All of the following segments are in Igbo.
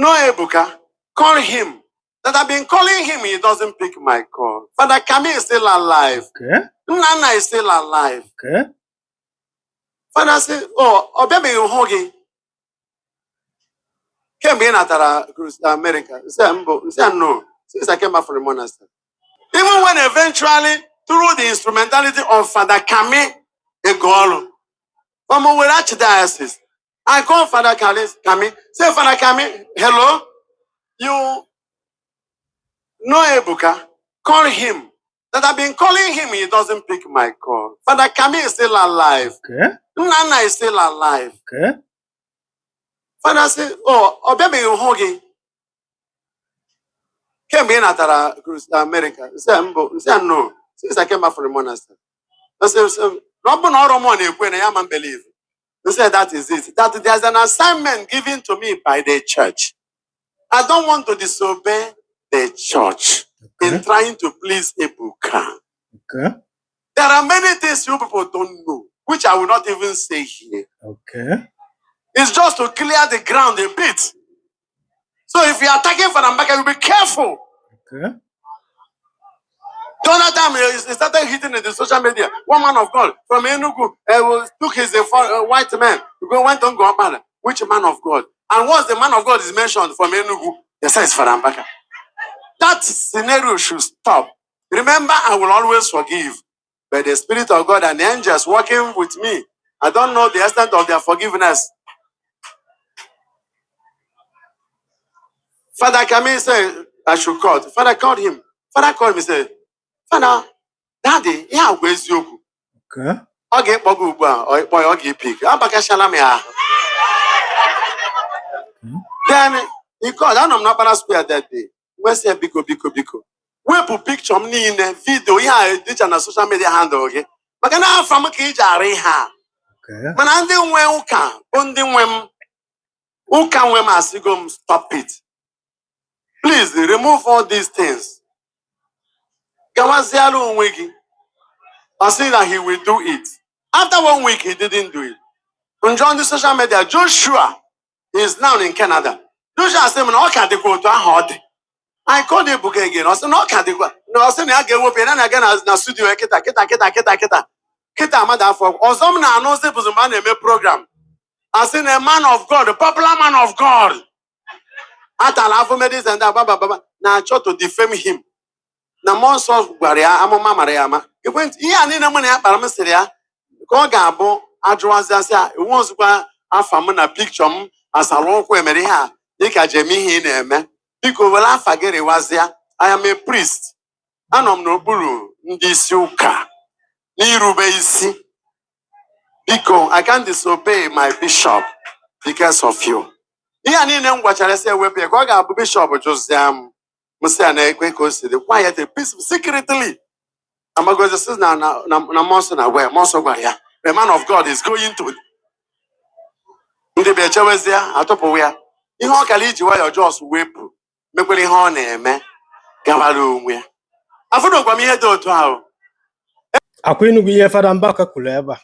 No Ebuka, call him. That I've been calling him, he doesn't pick my call. Father Kami is still alive. Nana is still alive. Father say, oh, ọ bịabeghị hụ gị kemgbe ị natara America. Nsị a mbụ, nsị a no, since I came back from the monastery. Even when eventually, through the instrumentality of Father Kami Egolu, from Owerri Archdiocese, I call Father Kami, say, Father Kami, hello, you know Ebuka, call him. That I've been calling him, he doesn't pick my call. Father Kami is still alive. Nana is still alive. Father say, oh, ọ bịabeghị hụ gị kemgbe ị natara America. Nsị a mbụ, nsị a no, since I came back from the monastery. I say, na ọ bụ na ọrụ mụ na-ekwe na ya ma believe. He said that is it. That there's an assignment given to me by the church. I don't want to disobey the church in trying to please Ebuka. There are many things you people don't know, which I will not even say here. It's just to clear the ground a bit. So if you are attacking Father Mbaka, you be careful. The other time he started hitting in the social media. One man of God from Enugu took his white man, went on Goamana. Which man of God? And once the man of God is mentioned from Enugu, they say it's Father Mbaka. That scenario should stop. Remember, I will always forgive. But the Spirit of God and the angels working with me, I don't know the extent of their forgiveness. Father Kami said, I should call. Father called him. Father called me, said, Father, Daddy, ihe a bụ eziokwu. Ọ ga-ekpọ gị ugbu a, ọ ịkpọ ya, ọ ga-epik. Abakashala m ya ahụ. Then he called. Anọ m n'Ọkpara Square that day. Wee sị ya, biko, biko, biko. Wepụ picture m niile, video, ihe a dịcha na social media handle gị. Maka na afa m ka iji arụ ihe a. Mana ndị nwe ụka bụ ndị nwe m. Ụka nwe m asịgo m stop it. Please remove all these things. Gawaziara onwe gị. Ọ sị na he will do it. After 1 week, he didn't do it. Njọ ndị social media, Joshua is now in Canada. Joshua sị m na ọ ka dịkwa otu ahụ ọ dị. I called Ebuka again. Ọ sị na ọ ka dịkwa. Na ọ sị na ya ga-ewepụ ya na na-aga na studio ya kịta kịta kịta kịta kịta. Kịta mmadụ afọ. Ọzọ m na-anụzi bụzi mgbe a na-eme program. A sị na man of God, popular man of God. Atala afọ medicine ndị ababa baba na-achọ to defame him. Na mmụọ nsọ gwara ya amụma mara ya ama. Ekwentị ihe a niile mụ na ya kpara m sịrị ya ka ọ ga-abụ ajụwazịasị a enwe ozugbo afa m na pikchọ m asara ụkwụ emere ihe a dịka jem ihe ị na-eme. Biko were afa gị rịwazịa. I am a priest. Anọ m n'okpuru ndị isi ụka n'irube isi. Biko, I can't disobey my bishop because of you. Ihe a niile m gwachara sị ewepụ ya ka ọ ga-abụ bishọp jụzịa m. M sị ya na-ekwe ka o si dị quietly, peacefully, secretly. Amagozi sị na na na na mmụọ nsọ na-agwa ya, mmụọ nsọ gwara ya, the man of God is going to. Ndị bịa echewezie atụpụwa ya. Ihe ọ kara iji nwayọọ jos wepụ mekwere ihe ọ na-eme gawara onwe ya. Afụnụkwa m ihe dị otu ahụ. Akwa Enugu ihe Fada Mbaka kwuru ebe a.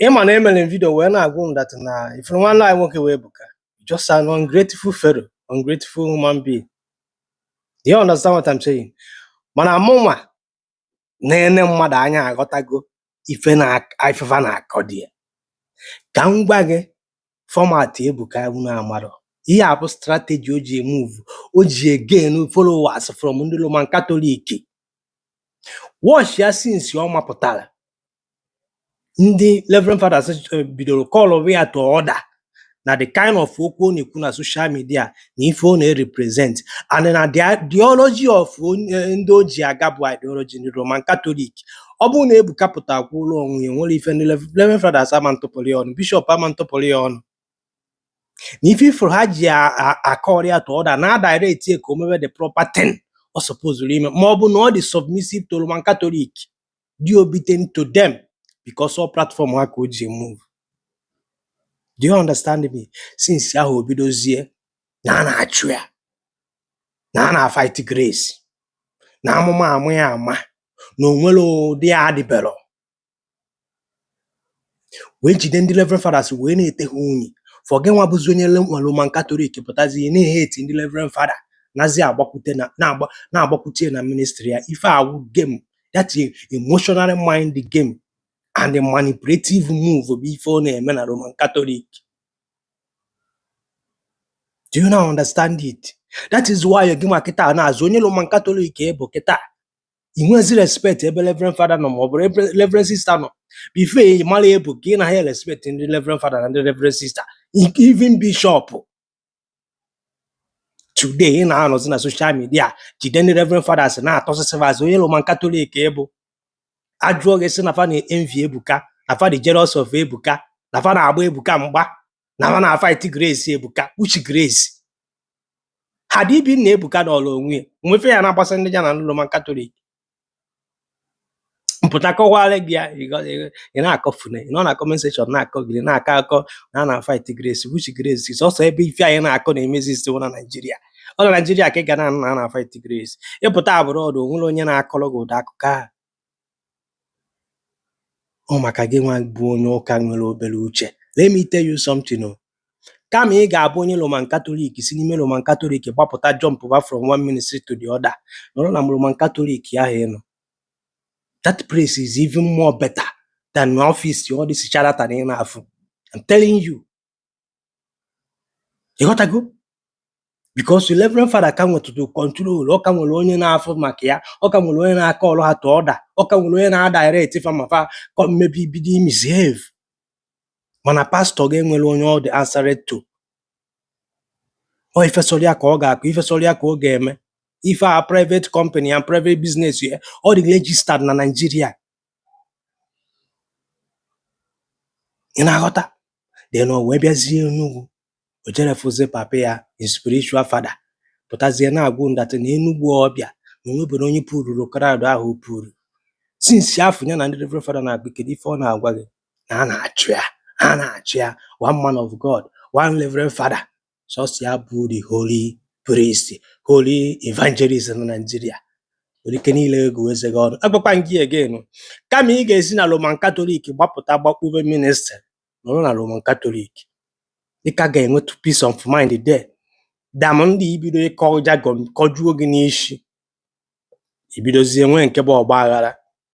Ịma na emere m video wee na-agwa unu that na ifuru nwanne anyị nwoke wee Ebuka, just an ungrateful fellow, ungrateful human being. Do you understand what I'm saying? Mana mụnwa na-ene mmadụ anya aghọtago ife na ifefa na-akọ dị ya. Ka m gwa gị format Ebuka unu amarọ. Ihe a bụ strategy o ji move, o ji gain followers from ndị Roman Catholic. Watch ya since ọ mapụtara. Ndị Reverend Fathers bidoro call ya to order na the kind of okwu ọ na-ekwu na social media na ife ọ na-represent and na the ideology of onye ndị o ji aga bụ ideology ndị Roman Catholic. Ọ bụrụ na Ebuka pụta kwụrụ onwe ya nwere ife ndị Reverend Fathers ama ntụpụrụ ya ọnụ, Bishop ama ntụpụrụ ya ọnụ. Na ife ifuru ha ji akọrọ ya to order na direct ya ka o mewe the proper thing ọ supposed ime ma ọ bụ na ọ dị submissive to Roman Catholic, dị obedient to them because all platform ha ka o ji move. Do you understand me? Since ahụ o bidozie na a na-achụ ya, na a na-fight grace, na amụma amụ ya ama, na o nwere ụdị ya adịbero wee jide ndị Reverend Fathers wee na-ete ha unyi. For gị nwa bụzi onye Roman Catholic pụtazi na-ehate ndị Reverend Father, nazi agbakwute na na-agba na-agbakwute na ministry ya. Ife awụ game, that emotional mind game and the manipulative move bụ ife ọ na-eme na Roman Catholic. Do you now understand it? That is why gị nwa kịta na-azụ onye Roman Catholic bụ kịta, ị nwezi respect ebe Reverend Father nọ ma ọ bụ Reverend Sister nọ. Before ị mara ebu ka ị na ha respect ndị Reverend Father na ndị Reverend Sister, even bishop. Today ị na-anọzi na social media jide ndị Reverend Fathers na-atọsịsị azụ. Onye Roman Catholic ịbụ, ajụọ gị, sị na fa na-envy Ebuka, na fa dị jealous of Ebuka, na fa na-agba Ebuka mgba, na fa na-fight grace Ebuka. Which grace? Ha dị ibi na Ebuka nọrọ onwe ya nwefe ya na-agbasa ndị ya na ndị Roman Catholic mpụta kọwara gị ya. Ị na-akọfune, ị nọ na comment section na-akọ gị na-akọ akọ na a na-fight grace. Which grace? Sọsọ ebe ife anyị na-akọ na-emezi isi na Naịjirịa. Ọ na Naịjirịa ka ị ga na na na-fight grace. Ịpụta abroad, onwere onye na-akọrọ gị ụdị akụkọ a. Ọ maka gị nwa bụ onye ụka nwere obere uche. Let me tell you something o. Kama ị ga-abụ onye Roman Catholic si n'ime Roman Catholic gbapụta, jump ba from one ministry to the other, nọrọ na Roman Catholic ahụ ị nọ. That place is even more better than office all this charlatan ị na-afụ. I'm telling you. Ịghọtago? Because the Reverend Father ka nwetụrụ control, ọ ka nwere onye na-afụ maka ya, ọ ka nwere onye na-aka ọrụ ha to order, ọ ka nwere onye na-adirect fa ma fa mmebi bido misbehave. Mana pastọ ga-enwere onye ọ dị answered to. Ọ ifesọrọ ya ka ọ ga-akụ, ifesọrọ ya ka ọ ga-eme. Ife a private company and private business ya, ọ dị registered na Nigeria. Ị na-aghọta? Then o wee bịazie Enugu, o jerefụzi papa ya, his spiritual father, pụtazie na-agwụ ndata na Enugu ọbịa na onwebere onye pururu crowd ahụ o puru since afọ ya na ndị Reverend Father na-agụ. Kedu ife ọ na-agwa gị? Na a na-achụ ya, a na-achụ ya. One man of God, one Reverend Father, sọsọ ya bụ the holy priest, holy evangelist na Nigeria nwere ike niile ego eze gị ọnụ. Agwakwa m gị again, kama ị ga-esi na Roman Catholic gbapụta gbakpube ministry, nọrọ na Roman Catholic. Ị ka ga-enwetụ peace of mind there dam ndị ibido ịkọ jargon kọjuo gị n'isi, ibidozie nwee nke bụ ọgba aghara.